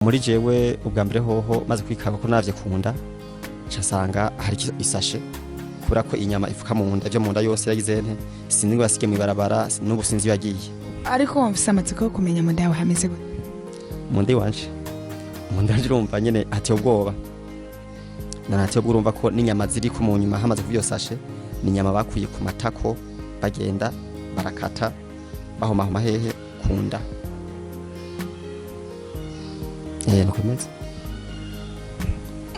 Muri jewe ubwa mbere hoho maze kwikanga ko navye kunda, nsanga hari isashe, kubera ko inyama ifuka mu nda, ivyo mu nda yose yagize nte, sinzi ngo yasige mw'ibarabara, n'ubu sinzi iyo yagiye. Ariko wumvise amatsiko yo kumenya mu nda yawe hameze gute? Mu nda iwanje, mu nda yanje, urumva nyene hateye ubwoba, nanateye ubwoba. Urumva ko n'inyama ziri ku mu nyuma hamaze kuva iyo sashe, ni inyama bakuye ku matako, bagenda barakata bahomahoma hehe? Ku nda. Nuko bimeze.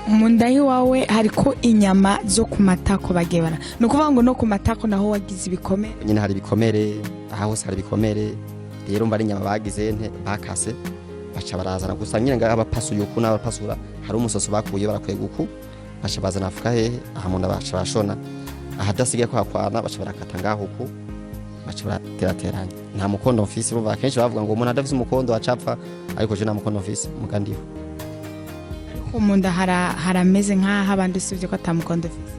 Mu nda y'iwawe hariko inyama zo ku matako bagiye bara, ni ukuvuga ngo no ku matako naho wagize ibikomere? Nyine hari ibikomere, aha hose hari ibikomere. Rero mba ari inyama bagize nte, bakase, baca barazana gusa nyine ngaha bapasuye uku n'abapasura, hari umusoso bakuye barakwega uku, baca bazana afuka hehe? Aha mu nda, baca bashona ahadasigaye ko hakwana, baca barakata ngaho uku, baca baraterateranya. Nta mukondo mfise. Urumva akenshi bavuga ngo umuntu adafise umukondo acapfa, ariko je nta mukondo mfise, muga ndiho. Ariko mu nda harameze nk'aho abandi, usibye ko atamukondo ufise?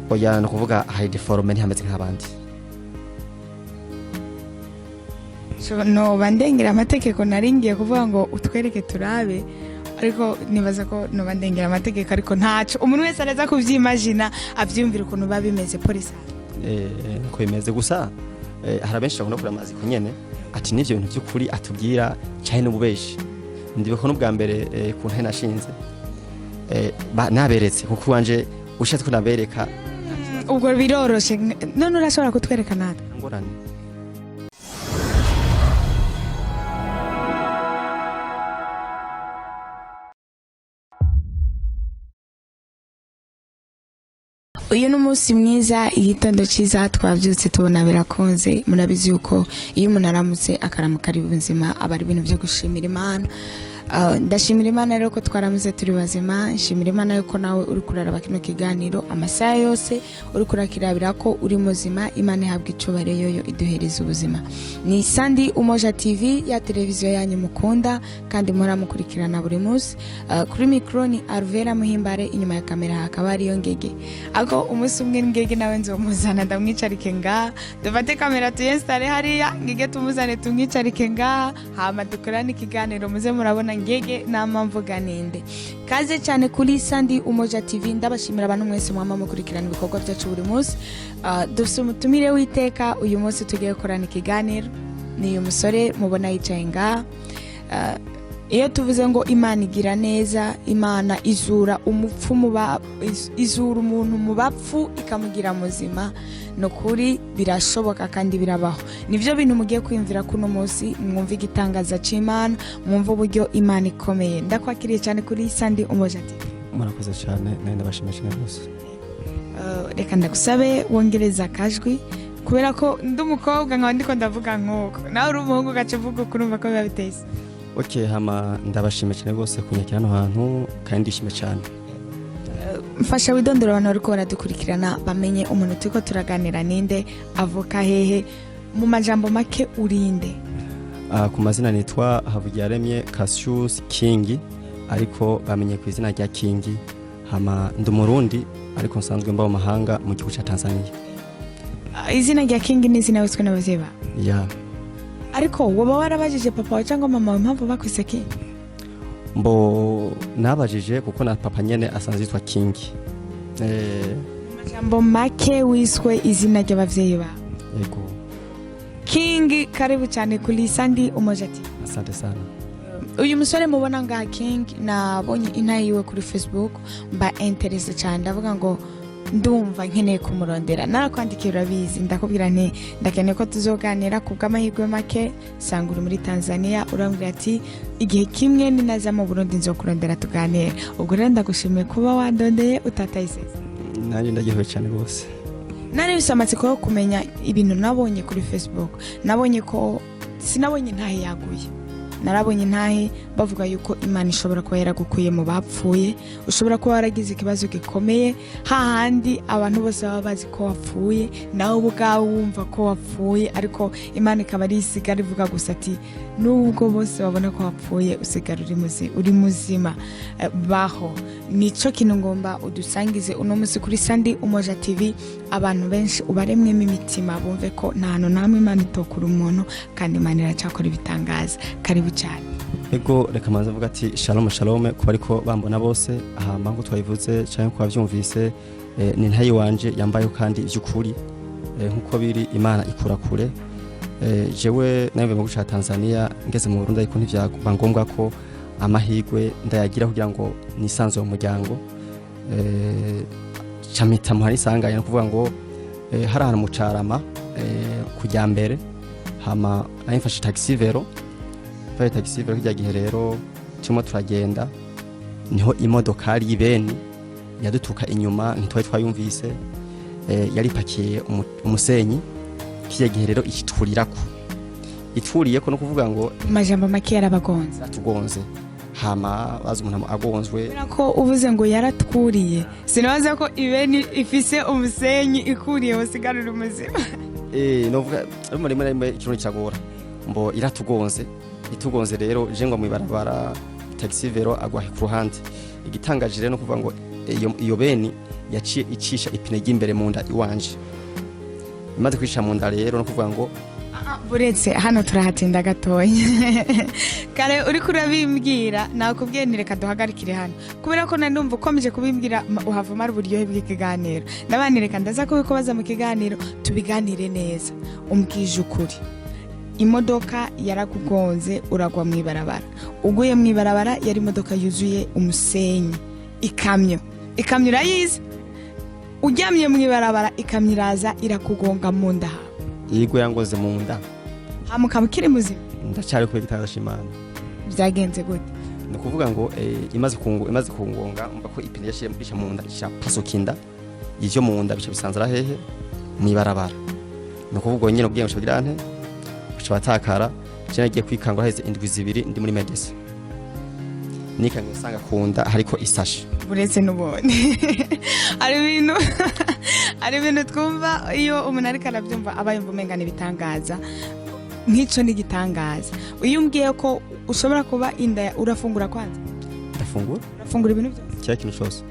Oya, ni ukuvuga hari déformé, ntihameze nk'abandi. Noba ndengera amategeko, nari ngiye kuvuga ngo utwereke turabe, ariko nibaza ko noba ndengera amategeko, ariko ntaco, umuntu wese araza kuvyimagina, avyiyumvira ukuntu biba bimeze polisi. Niko bimeze gusa. Hari abenshi bakunda kureba amaziko nyene, ati n'ivyo bintu by'ukuri atubwira cyane n'ububeshi. Ndibuka n'ubwa mbere ku ntare nashinze, naberetse kuko iwanje ushatse ko nabereka. Ubwo biroroshe, none urashobora kutwereka natwe? Ngorane. Uyu ni umunsi mwiza, igitondo cyiza, twabyutse tubona birakunze. Murabizi yuko iyo umuntu aramutse akaramuka ari buzima, aba ari ibintu byo gushimira Imana. Ndashimira Imana rero ko twaramutse turi bazima. Nshimira Imana yuko nawe uri kuraraba kino kiganiro amasaha yose, uri kurakirabira ko uri muzima. Imana ihabwa icubahiro, yoyo iduhereza ubuzima. Ni Sandi Umoja TV, ya televiziyo yanyu mukunda kandi muhora mukurikirana buri munsi. Kuri mikoro ni Arvera Muhimbare, inyuma ya kamera hakaba hariyo Ngege. Ako umunsi umwe Ngege nawe nzomuzana ndamwicarike ngaha, dufate kamera tuyinstalle hariya, Ngege tumuzane tumwicarike ngaha, hama dukorane ikiganiro, muze murabona Ngege nama mvuga ninde. Kaze cyane kuri Sandi Umoja TV. Ndabashimira abantu mwese mwama mukurikirana ibikorwa byacu buri munsi. Dufise umutumire w'iteka uyu munsi tugiye gukorana ikiganiro, ni uyu musore mubona yicaye ngaha. Iyo tuvuze ngo Imana igira neza, Imana izura umupfu izura umuntu mu bapfu ikamugira muzima, ni ukuri birashoboka kandi birabaho. Nibyo bintu mugiye kwiyumvira kuno munsi, mwumve igitangaza c'Imana, mwumve uburyo Imana ikomeye. Ndakwakiriye cyane kuri Sandi Umoja TV. Murakoze cyane, nawe ndabashimiye cyane rwose. Reka ndagusabe wongereza akajwi, kubera ko ndi umukobwa nkaba ndiko ndavuga nk'uko nawe uri umuhungu ugaca uvuga uko, urumva ko biba biteye isoni. Okay, hama ndabashimiye cyane rwose kunyakira hano hantu, kandi ndishimye cyane. Mfasha widondora, abantu bariko baradukurikirana bamenye umuntu turiko turaganira ninde, avuka hehe, mu majambo make urinde. Ku mazina nitwa Havugiyaremye Cassius King, ariko bamenye ku izina rya King. Hama ndi Umurundi, ariko nsanzwe mba mu mahanga, mu gihugu ca Tanzania. Izina rya King ni izina wiswe n'abavyeyi bawe? Ya. Ariko woba warabajije papa wawe cyangwa mama wawe impamvu bakwise King? Mbo nabajije, kuko na papa nyene asanzwe yitwa King. Mu majambo make wiswe izina ry'abavyeyi bawe? Yego. King, karibu cyane kuri Sandi Umoja TV. Asante sana. Uyu musore mubona ngaha, King, nabonye intahe yiwe kuri Facebook, mba intéressé cyane, ndavuga ngo ndumva nkeneye kumurondera. Narakwandikiye, urabizi, ndakubwira nti ndakeneye ko tuzoganira. Ku bw'amahirwe make sanga uri muri Tanzania, urambwira ati igihe kimwe ninaza mu Burundi nzokurondera tuganire. Ubwo rero ndagushimiye kuba wandondeye utatayiseze. Nanjye ndaryohewe cyane rwose. Nari bise amatsiko yo kumenya ibintu nabonye kuri Facebook. Nabonye ko sinabonye intahe yaguye, narabonye intahe bavuga yuko Imana ishobora kuba yaragukuye mu bapfuye. Ushobora kuba waragize ikibazo gikomeye, hahandi abantu bose baba bazi ko wapfuye, nawe ubwawe wumva ko wapfuye, ariko Imana ikaba ari isigara ivuga gusa ati nubwo bose babona ko wapfuye, usigara uri muzima. Baho nico kintu ngomba udusangize uno munsi kuri Sandi Umoja TV. Abantu benshi ubaremwemo imitima, bumve ko nta hantu namwe Imana itokura umuntu, kandi Imana iracyakora ibitangaza. Karibu cyane. Ego, reka manze mvuga ati shalom shalom kuba ariko bambona bose. Hama nko twabivuze canke ko bavyumvise, ni ntayi wanje yambayeho kandi ivy'ukuri, nkuko biri Imana ikura kure. Jewe navuye mu gihugu ca Tanzania ngeze mu Burundi, ariko ntivyaba ngombwa ko amahirwe ndayagira kugira ngo nisanzure mu muryango. Camita muhari isanganya, no kuvuga ngo hari ahantu mu Carama, kujya mbere. Hama nari mfashe taxi vélo, mfashe taxi vélo kirya gihe rero turimo turagenda, niho imodokari y'ibeni yadutuka inyuma, ntitwari twayumvise. Yari ipakiye umusenyi. Kirya gihe rero ikiturirako, itwuriyeko, no kuvuga ngo Amajambo make, yarabagonze. Atugonze. Hama bazi umuntu agonzwe. Kubera ko uvuze ngo yaratwuriye, sinabaza ko ibeni ifise umusenyi ikuriye usigarura umuzima. Novuga arimo rimwe na rimwe ikirundi kiragora. Mbo iratugonze, itugonze rero je ngo mwibarabara, taxi vélo agwa ku ruhande. Igitangaje rero no kuvuga ngo iyo beni yaciye icisha ipine ry'imbere mu nda iwanje. Imaze kwicisha mu nda rero, no kuvuga ngo Buretse hano turahatinda gatoya. Kare uriko urabimbwira nakubwiye nti reka duhagarikire hano, kubera ko nari numva ukomeje kubimbwira uhava umara uburyohe bw'ikiganiro. Ndabana reka ndaza kubikubaza mu kiganiro tubiganire neza. Umbwije ukuri, imodoka yarakugonze uragwa mu ibarabara. Uguye mu ibarabara, yari imodoka yuzuye umusenyi, ikamyo. Ikamyo urayizi? Uryamye mu ibarabara, ikamyo iraza irakugonga mu nda hawe. Yego, yangoze mu nda. Hama ukaba ukiri muzima? Ndacyari kubera igitangaza c'Imana. Byagenze gute? Ni ukuvuga ngo imaze kungonga, umva ko ipine yaciye ica mu nda, ica pasuka inda, ivyo mu nda bica bisanzara hehe? Mw'ibarabara. Ni ukuvuga nyine ubwenge buca bugira nte, buca batakara. Je nagiye kwikangura haheze indwi 2 ndi muri médecin. Nikanguye nsanga ku nda hariko isashe. Uretse n'ubundi hari ibintu twumva, iyo umuntu ariko arabyumva aba yumva umenga ni ibitangaza. Nk'icyo ni igitangaza. Iyo umbwiye ko ushobora kuba inda, urafungura kwanza? Ndafungura. Urafungura ibintu byose? Kiriya kintu cose.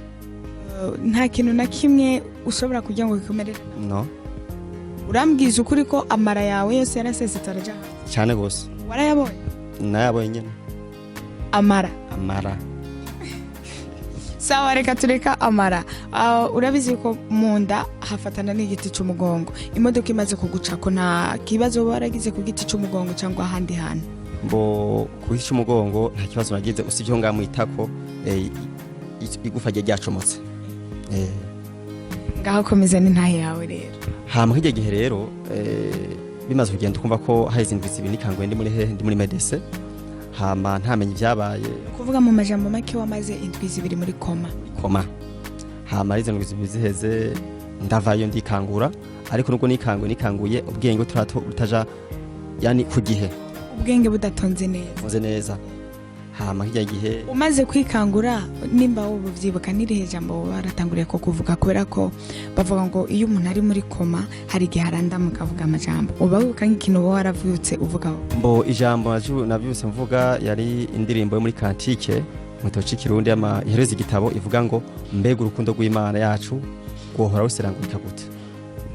Nta kintu na kimwe ushobora kurya ngo gikumerere? No. Urambwiza ukuri ko amara yawe yose yarasesetse araja hanze? Cyane gose. Warayabonye? Nayabonye nyene. Amara? Amara. Sawa, reka tureka amara. Urabizi ko mu nda hafatana n'igiti cy'umugongo. Imodoka imaze kugucako, nta kibazo uba waragize ku giti cy'umugongo cyangwa ahandi hantu? Mbo ku giti c'umugongo nta kibazo nagize, usibye ngaha mwitako, igufa rye ryacomotse. Ngaho komeza n'intahe yawe rero. Hama nk'iryo gihe rero, bimaze kugenda, ukumva ko haheze indwi 2, nikanguye ndi muri hehe? Ndi muri médecin. Hama ntamenye ibyabaye. Kuvuga mu majambo make, wamaze indwi 2 muri coma? Coma. Hama ari izo ndwi 2 ziheze, ndavayo ndikangura, ariko nubwo nikanguye ubwenge butaja yani ku gihe. Ubwenge budatonze neza. Nze neza. Hama nk'iryo gihe Umaze kwikangura, nimba wowe ubyibuka, n'irihe jambo wowe waratanguriye ko kuvuga? Kubera ko bavuga ngo iyo umuntu ari muri coma hari igihe arandamuka avuga amajambo. Uba wibuka nk'ikintu uba waravyutse uvuga? Mbo ijambo navyutse mvuga yari indirimbo yo muri cantique mu gitabo c'ikirundi ihereza igitabo, ivuga ngo mbega urukundo rw'Imana yacu rwohora ruserangurika gute.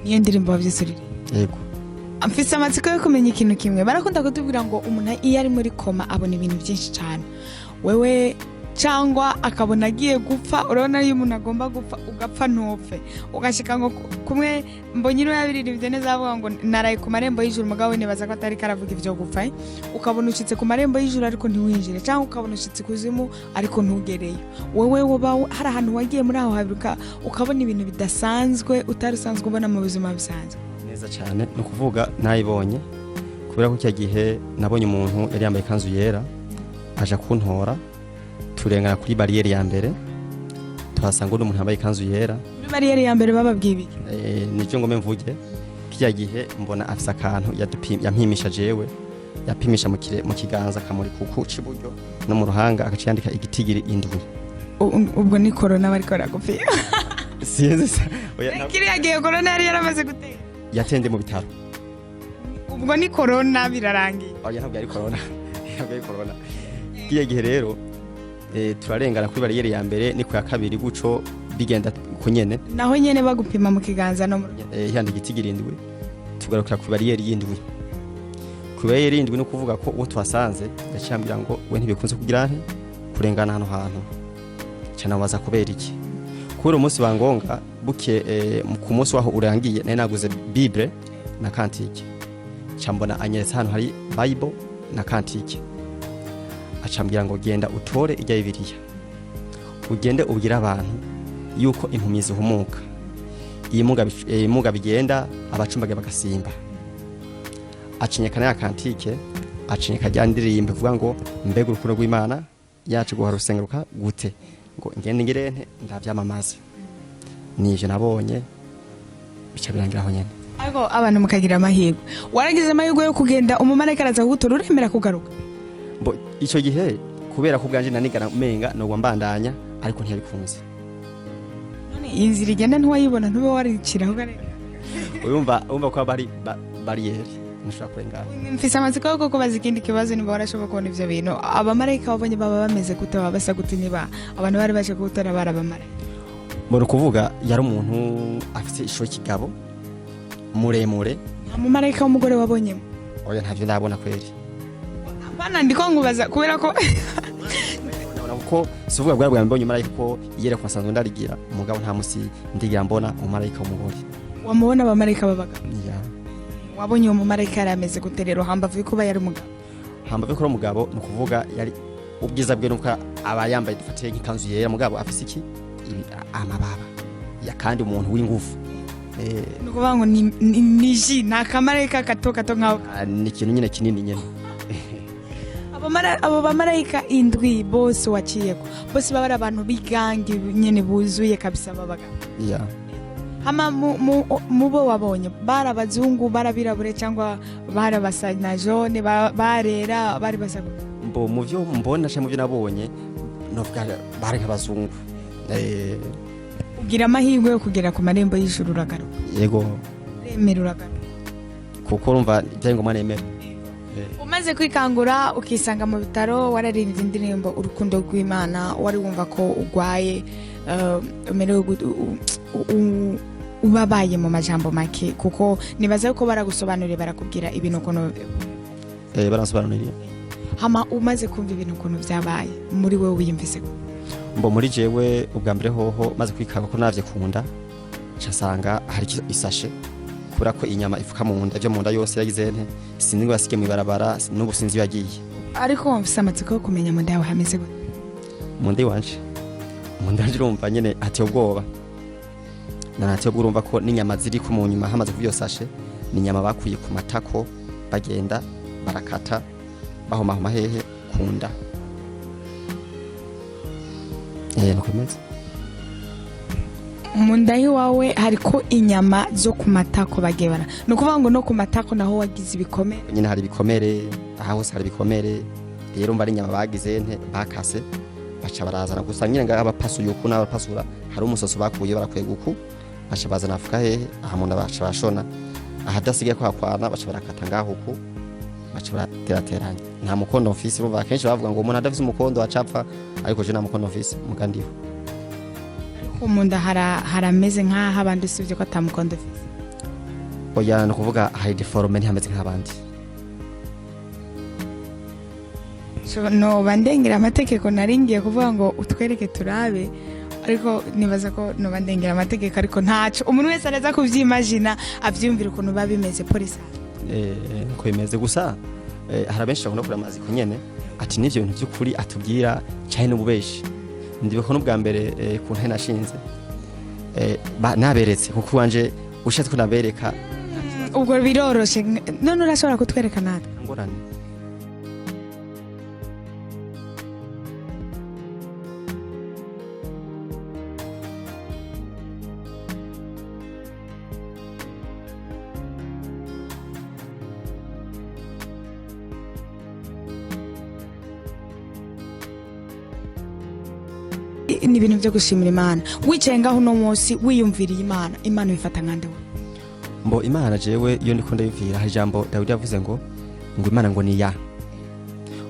Niyo ndirimbo wavyutse uririmba? Yego. Mfise amatsiko yo kumenya ikintu kimwe. Barakunda kutubwira ngo umuntu iyo ari muri coma abona ibintu byinshi cyane, wewe cyangwa akabona agiye gupfa. Urabona iyo umuntu agomba gupfa, ugapfa ntupfe, ugashika ngo kumwe mbonye ino yabiririmbye neza, avuga ngo naraye ku marembo y'ijuru. Umugabo we nibaza ko atari karavuga ibyo gupfa, eh? Ukabona ushitse ku marembo y'ijuru ariko ntiwinjire, cyangwa ukabona ushitse ikuzimu ariko ntugereyo. Wowe woba hari ahantu wagiye muri aho habiri ukabona ibintu bidasanzwe utari usanzwe ubona mu buzima busanzwe? Neza cyane. Ni ukuvuga nayibonye kubera ko icyo gihe nabonye umuntu yari yambaye ikanzu yera aja kuntora, turengana kuri bariyeri ya mbere, tuhasanga undi muntu yambaye ikanzu yera. Muri bariyeri ya mbere bababwiye ibiki? Nivyo ngome mvuge. Kirya gihe mbona afise akantu yampimisha jewe, yapimisha mu kiganza, akamuri kuku c'iburyo no mu ruhanga, agaca yandika igitigiri 7. Ubwo ni korona bariko baragupima? Sinzi oya, Kiriya gihe korona yari yaramaze gutera? Yatende mu bitaro. Ubwo ni korona, birarangiye. Oya, ntabwo yari korona, ntabwo yari korona. Kiriya gihe rero, turarengana kuri bariyeri ya mbere, ni ku ya kabiri guco bigenda uko nyene. Naho nyene bagupima mu kiganza no mu Yandika igitigiri 7, tugarukira ku bariyeri y'indwi. Ku bariyeri indwi, no kuvuga ko uwo tuhasanze yaciye ambwira ngo we ntibikunze kugira nte kurengana hano hantu. Canabaza kubera iki? Kubera umunsi bangonga buke, ku munsi waho urangiye nari naguze Bible na cantique, cambona anyeretse ahantu hari Bible na cantique, acambwira ngo genda utore ijya Bibiliya, ugende ubwire abantu yuko impumyi zihumuka, ibimuga bigenda, abacumbaga bagasimba. Acinyeka na ya cantique, acinyeka rya ndirimbo ivuga ngo mbega urukundo rw'Imana yacu guhora rusengeruka gute, ngo ngende ngirente ndavyamamaze. Nivyo nabonye, bica birangira aho nyene. Ariko abantu mukagira amahirwe, waragize amahirwe yo kugenda, umumarayika araza kugutora, uremera kugaruka? Mbo ico gihe kubera ko ubwanje nanigana umenga nogwa mbandanya, ariko ntiyabikunze. None iyi nzira igenda ntiwayibona, ntube wariciraho ukareka? Urumva ko bari bariyeri ntushobora kurengana. Mfise amatsiko yo kukubaza ikindi kibazo. Niba warashobora kubona ivyo bintu, abamarayika wabonye baba bameze gute? Baba basa gute? Niba abantu bari baje kugutora bari abamarayika? Mbona ukuvuga yari umuntu afite ishusho y'ikigabo muremure. Nta mumarayika w'umugore wabonyemo? Oya, ntavyo ndabona kweri. Apana, ndiko nkubaza kubera ko Ndabona kuko si uvuga bwa bwa mbonye umumarayika, ko iyerekwa nsanzwe ndarigira, umugabo nta musi ndigira mbona umumarayika w'umugore. Wamubona abamarayika b'abagabo? Ya. Wabonye uwo mumarayika yari ameze gute rero, hambavu yuko kuba yari umugabo? Hambavu ko ari umugabo, ni ukuvuga yari ubwiza bwe nuko aba yambaye, dufatiye nk'ikanzu yera, mugabo afise iki amababa ya, kandi umuntu w'ingufu. Ni ukuvuga ngo ni ji, ni akamarayika gato gato nkawe? Ah, ni ikintu nyine kinini nyine. Abo bamarayika indwi bose waciyeko, bose baba ari abantu b'igange nyene buzuye kabisa b'abagabo? Ya. Hama mu bo wabonye, bari abazungu, bari abirabure, cyangwa bari abasa na jaune, barera, bari basa gute? Mbo mu byo mbona cyangwa mu byo nabonye, novuga bari nk'abazungu. Ugira amahirwe yo kugera ku marembo y'ijuru, uragaruka? Yego. Uremera uragaruka? Kuko urumva byari ngombwa nemera. Umaze kwikangura ukisanga mu bitaro, wararimbye indirimbo Urukundo rw'Imana. Wari wumva ko urwaye, umerewe ubabaye mu majambo make, kuko nibaza yuko baragusobanuriye, barakubwira ibintu ukuntu? Baransobanuriye. Hama umaze kumva ibintu ukuntu byabaye, muri wowe wiyumvise gute? Mbo muri jewe ubwa mbere hoho maze kwikanga ko navye kunda, nsanga hari isashe, kubera ko inyama ifuka mu nda, ivyo mu nda yose yagize nte, sinzi ngo yasige mw'ibarabara, n'ubu sinzi iyo yagiye. Ariko wumvise amatsiko yo kumenya mu nda yawe hameze gute? Mu nda iwanje, mu nda yanje urumva nyene hateye ubwoba, nanateye ubwoba. Urumva ko n'inyama ziri ku mu nyuma hamaze kuva iyo sashe, ni inyama bakuye ku matako, bagenda barakata bahomahoma hehe ku nda. Nuko bimeze. Mu nda y'iwawe hariko inyama zo ku matako bagebana, ni ukuvuga ngo no ku matako naho wagize ibikomere? Nyine hari ibikomere, aha hose hari ibikomere. Rero umva ari inyama bagize nte bakase, baca barazana gusa nyine ngaha abapasuye uku n'abapasura, hari umusoso bakuye barakwega uku, baca bazana afuka hehe aha mu nda, baca bashona ahadasigaye ko hakwana, baca barakata ngaho uku, baca baraterateranya. Nta mukondo mfise. Urumva akenshi bavuga ngo umuntu adafise umukondo acapfa, ariko je nta mukondo mfise muga ndiho. Ariko mu nda harameze nk'aho abandi, usibye ko atamukondo ufise? Oya, ni ukuvuga hari déformé, ntihameze nk'abandi. Noba ndengera amategeko, nari ngiye kuvuga ngo utwereke turabe, ariko nibaza ko noba ndengera amategeko, ariko ntaco, umuntu wese araza kuvyimagina, avyiyumvira ukuntu biba bimeze polisi. Niko bimeze gusa. Hari abenshi bakunda kureba amaziko nyene, ati n'ivyo bintu by'ukuri atubwira cyane n'ububeshi. Ndibuka n'ubwa mbere, ku ntare nashinze, naberetse kuko wanje ushatse ko nabereka. Ubwo biroroshe, none urashobora kutwereka natwe? Ngorane. Ni ibintu byo gushimira Imana. Wicaye ngaho uno munsi wiyumviriye Imana, Imana ubifata nkande we? Mbo Imana jewe iyo ndiko ndayivira, hari ijambo Dawidi yavuze ngo Imana ngo ni ya,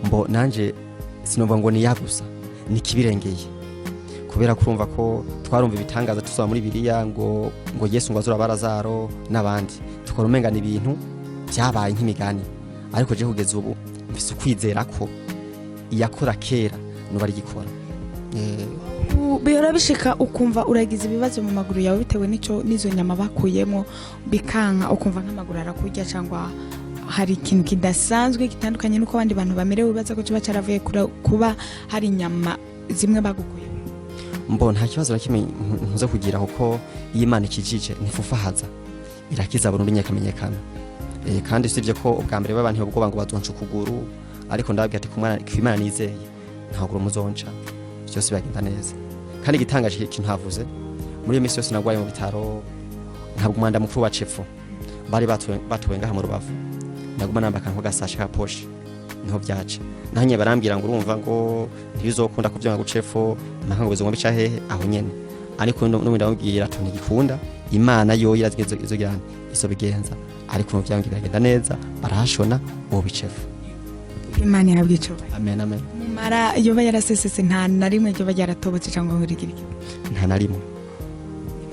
mbo nanje sinumva ngo ni ya gusa, ni kibirengeye, kubera kurumva ko twarumva ibitangaza tusoma muri Bibiliya ngo Yesu ngo azura Barazaro n'abandi, tukora umenga ni ibintu byabaye nk'imigani. Ariko je kugeza ubu mfise ukwizera ko iyakora kera nuba arigikora. Bihora bishika ukumva uragize ibibazo mu maguru yawe bitewe n'ico n'izo nyama bakuyemo, bikanka, ukumva nk'amaguru arakurya, cyangwa hari ikintu kidasanzwe gitandukanye n'uko abandi bantu bamerewe, wibaza ko kiba cyaravuye kuba hari inyama zimwe bagukuyemo? Mbo nta kibazo na kimwe nkunze kugira, kuko iyo Imana ikijije ntifufahaza, irakiza burundu nyakamenyekana. Kandi usibye ko ubwa mbere baba ubwoba ngo bazonca ukuguru, ariko ndababwira ati ku Imana nizeye, nta kuguru muzonca, byose biragenda neza. Kandi igitangaje ikintu ntavuze, muri iyo minsi yose nagwaye mu bitaro, ntabwo umwanda mukuru wa cepfo bari batuwe ngaha mu Rubavu, naguma namba akantu k'agasashe ka poshe niho byaca. Naho nyene barambwira ngo urumva ngo ntibizokunda kuvyonga gucepfo mpaka ngo bizogomba bica hehe aho nyene. Ariko n'ubundi ndamubwira ati ntigikunda, Imana yo irazi izogira izobigenza. Ariko mu vyange biragenda neza, barahashona uwo bicefu. Imana ihabwa icubahiro. Amen, amen. Mumara yoba yarasesetse, nta na rimwe ryoba ryaratobotse cyangwa ngo rigire iki? Nta na rimwe.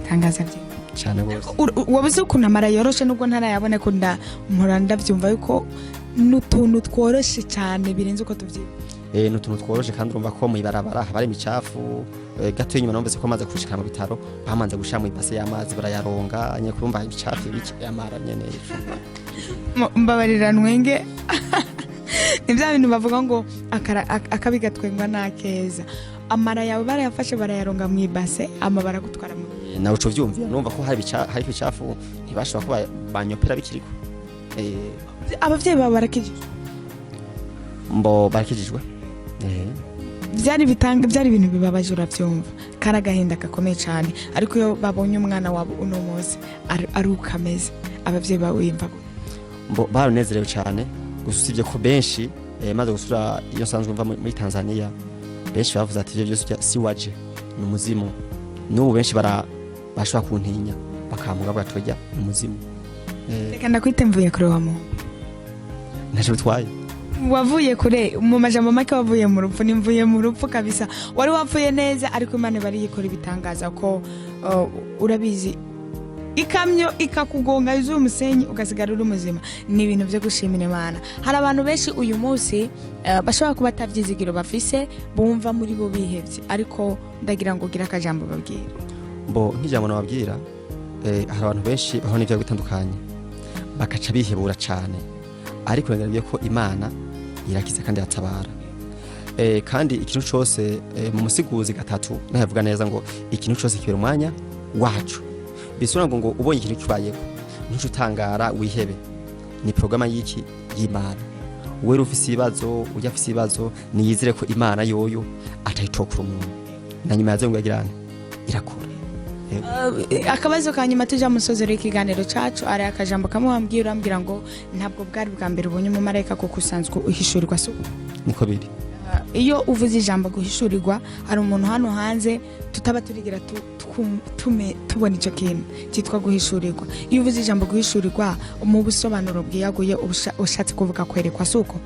Tangaza bye. Cane gose. Wabuze ukuntu amara yoroshe, nubwo ntarayabona ko mpora ndabyumva yuko n'utuntu tworoshe cyane birenze uko tubyibuka. Ni utuntu tworoshe, kandi urumva ko mw'ibarabara haba hari imicafu. Gato inyuma numvise ko amaze gushika mu bitaro bamanze gushira mu ibase y'amazi barayaronga nyene, kurumva ibicafu biki amara nyene. Mbabarira nwenge, ni bya bintu bavuga ngo akabi gatwengwa n'akeza. Amara yawe barayafashe barayaronga mu ibase, ama baragutwara mu Nawe uco vyumvira, numva ko hari hari ibicafu, ntibashobora ko banyopera bikiriko. Abavyeyi bawe barakijijwe? Mbo barakijijwe. Byari bitanga, byari ibintu bibabaje, urabyumva kari agahinda gakomeye cyane. Ariko iyo babonye umwana wabo uno munsi ari uko ameze, abavyeyi bawe wiyumva gute? Mbo baranezerewe cyane gusa, usibye ko benshi maze gusura iyo nsanzwe mva muri Tanzania, benshi bavuze ati ivyo byose si waje, ni umuzimu. N'ubu benshi bara bashobora kuntinya bakambuga bwatojya ni umuzimu. Reka ndakwite Mvuye Kure wa muntu. Ntacyo bitwaye. Wavuye kure, mu majambo make wavuye mu rupfu, ni mvuye mu rupfu kabisa. Wari wapfuye neza, ariko Imana bari yikora ibitangaza ko urabizi, ikamyo ikakugonga yuzuye umusenyi ugasigara uri muzima, ni ibintu byo gushimira Imana. Hari abantu benshi uyu munsi bashobora kuba atabyizigiro bafise, bumva muri bo bihevye, ariko ndagira ngo ugire akajambo babwira. Mbo nk'ijambo nababwira, hari abantu benshi bahura n'ibyago bitandukanye bakaca bihebura cyane, ariko ngarabye ko Imana irakiza kandi iratabara. Kandi ikintu cose, mu Musiguzi 3 navuga neza ngo ikintu cose kibera umwanya wacu. Bisura ngo ubonye ikintu kibayeho ntuce utangara wihebe, ni programa y'iki y'Imana. Wewe ufise ibibazo, ujya afise ibibazo, niyizire ko Imana yoyo atayitokura umuntu na nyuma yazo ngo yagirane irakora. Akabazo ka nyuma tuja musozo w'ikiganiro cacu, ari akajambo kamwe wambwiye, urambwira ngo ntabwo bwari bwa mbere ubonye umumarayika kuko usanzwe uhishurirwa, si uko? Niko biri. Iyo uvuze ijambo guhishurirwa, hari umuntu hano hanze tutaba turigira tubona icyo kintu cyitwa guhishurirwa. Iyo uvuze ijambo guhishurirwa mu busobanuro bwiyaguye, uba ushatse kuvuga kwerekwa, si uko?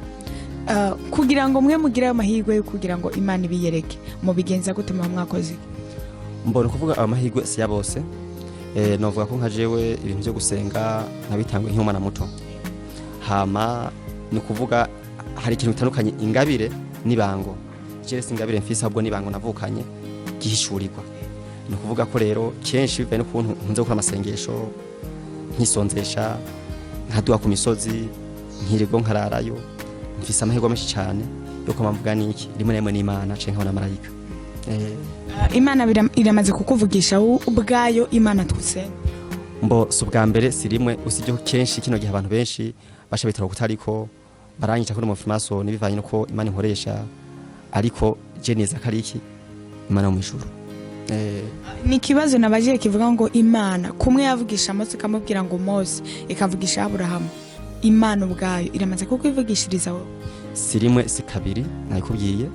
Kugira ngo mwe mugire ayo mahirwe yo kugira ngo Imana ibiyereke, mubigenza gute? Muba mwakoze iki? Mbona kuvuga amahirwe si ya bose. Novuga ko nka jewe ibintu byo gusenga nabitangwe nk'umwana muto. Hama ni ukuvuga hari ikintu bitandukanye ingabire n'ibango. Jewe si ingabire mfise, ahubwo n'ibango navukanye gihishurirwa. Ni ukuvuga ko rero kenshi bivaye n'ukuntu nkunze gukora amasengesho, nkisonzesha, nkaduha ku misozi, nkirirwa nkararayo, mfise amahirwe menshi cyane yo kuba mvuga n'iki rimwe na rimwe n'Imana canke nkabona marayika. Imana iramaze kukuvugisha wowe ubwayo, Imana twusenga? Mbo si ubwa mbere, si rimwe, usibye ko kenshi kino gihe abantu benshi basha bitaro kutariko baranyica ko ndi bivanye nuko Imana inkoresha, ariko je neza ko ari iki Imana yo mu ijuru. Ni ikibazo nabajije kivuga ngo Imana kumwe yavugisha Mose ikamubwira ngo Mose, ikavugisha Aburahamu, Imana ubwayo iramaze kukwivugishiriza wowe? Si rimwe si kabiri, nabikubwiye,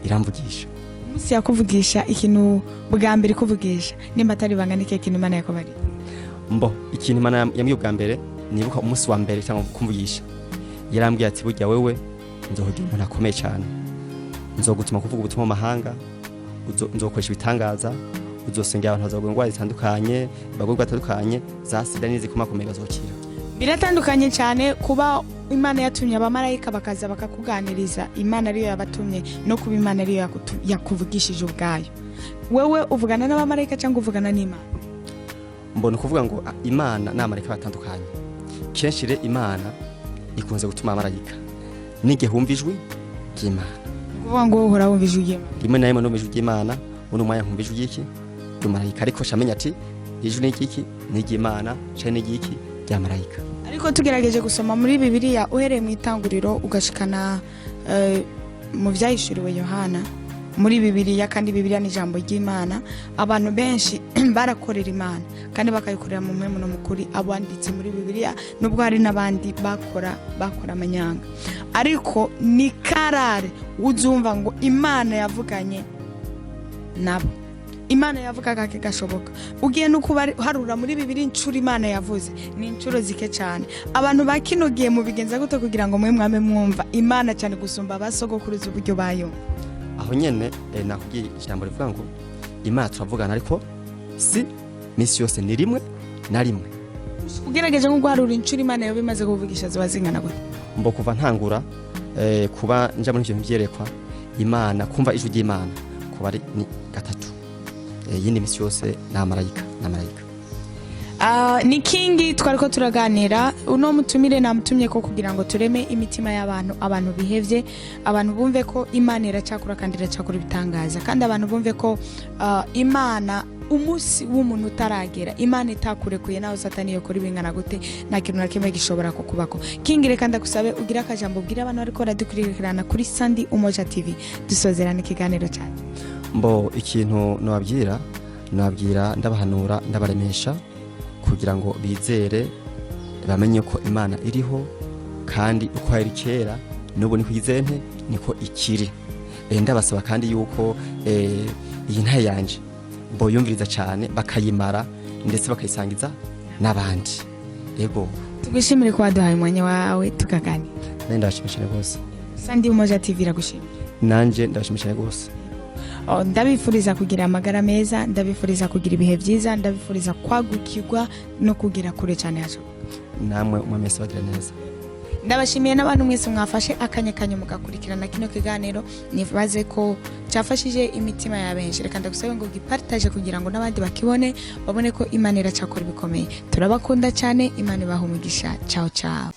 iramvugisha. Umunsi yakuvugisha ikintu bwa mbere, ikuvugisha, nimba atari ibanga, ni ikihe kintu Imana yakubariye? Mbo ikintu Imana yambwiye ubwa mbere, nibuka umunsi wa mbere cyangwa kumvugisha, yarambwiye ati burya wewe nzokugira umuntu akomeye cyane, nzogutuma kuvuga ubutumwa mu mahanga, nzokoresha ibitangaza, uzosengera abantu bazagwa indwara zitandukanye, bagorwa batandukanye za sida n'izikomakomeye bazokira. Biratandukanye cyane kuba Imana yatumye abamarayika bakaza bakakuganiriza, Imana ariyo yabatumye, no kuba Imana ariyo yakuvugishije ubwayo. Wewe uvugana n'abamarayika cyangwa uvugana n'Imana? Mbona ukuvuga ngo Imana n'amarayika batandukanye. Kenshi rero Imana ikunze gutuma amarayika n'igihe wumva ijwi ry'Imana. Ni ukuvuga ngo wowe uhora wumva ijwi ry'Imana? Rimwe na rimwe numva ijwi ry'Imana, uno mwanya nkumva ijwi ry'iki? Ry'umarayika. Ariko shamenya ati ijwi ni iry'iki? Ni iry'Imana canke ni iry'iki? Rya marayika. Ariko tugerageje gusoma muri Bibiliya, uhereye mu Itanguriro ugashikana mu Byahishuriwe Yohana muri Bibiliya, kandi Bibiliya ni ijambo ry'Imana, abantu benshi barakorera Imana kandi bakayikorera mu mpwemu no mu kuri, abanditse muri Bibiliya, nubwo hari n'abandi bakora amanyanga. Ariko ni karare uzumva ngo Imana yavuganye nabo. Imana yavugaga gake gashoboka. Ugiye no kubaharura muri bibiri inshuro Imana yavuze, ni inshuro zike cyane. Abantu ba kino gihe mubigenza gute kugira ngo mwe mwame mwumva Imana cyane gusumba abasogokuruza uburyo bayumva? Aho nyene nakubwiye ijambo rivuga ngo Imana turavugana, ariko si misi yose, ni rimwe na rimwe. Ugerageje nko guharura inshuro Imana yoba imaze kuvugisha, ziba zingana gute? Mbo kuva ntangura kuba nja muri ivyo vyerekwa Imana, kumva ijwi ry'Imana, kuba ari ni gatatu. Yindi misi yose ni marayika, ni marayika. Ah, ni Kingi twariko turaganira. Uno mutumire namutumye ko kugira ngo tureme imitima y'abantu, abantu bihevye, abantu bumve ko Imana iracyakora kandi iracyakora ibitangaza, kandi abantu bumve ko Imana, umunsi w'umuntu utaragera, Imana itakurekuye, nawe Satani yokora ibingana gute, nta kintu na kimwe gishobora kukubako. Kingi, reka ndagusabe ugire akajambo ubwire abantu bariko baradukurikirana kuri Sandi Umoja TV, dusozerana ikiganiro cyacu. Mbo ikintu nobabwira, ndabahanura, ndabaremesha kugira ngo bizere, bamenye ko Imana iriho, kandi uko yari kera n'ubu niko izente, niko ikiri. Ndabasaba kandi yuko iyi ntahe yanje boyumviriza cyane, bakayimara, ndetse bakayisangiza n'abandi. Ego. Tugushimire ko waduhaye umwanya wawe tukaganira. Nari ndabashimiye cyane rwose. Sandi Umoja TV iragushimira. Nanje ndabashimiye cyane rwose. Oh, ndabifuriza kugira amagara meza, ndabifuriza kugira ibihe byiza, ndabifuriza kwagukirwa no kugera kure cyane hashoboka. Namwe umwe wese bagira neza. Ndabashimiye n'abantu mwese mwafashe akanya kanyu mugakurikirana kino kiganiro. Nibaze ko cyafashije imitima ya benshi. Reka ndagusabe ngo gipartage kugira ngo n'abandi bakibone, babone ko Imana iracyakora ibikomeye. Turabakunda cyane, Imana ibaha umugisha. Ciao ciao.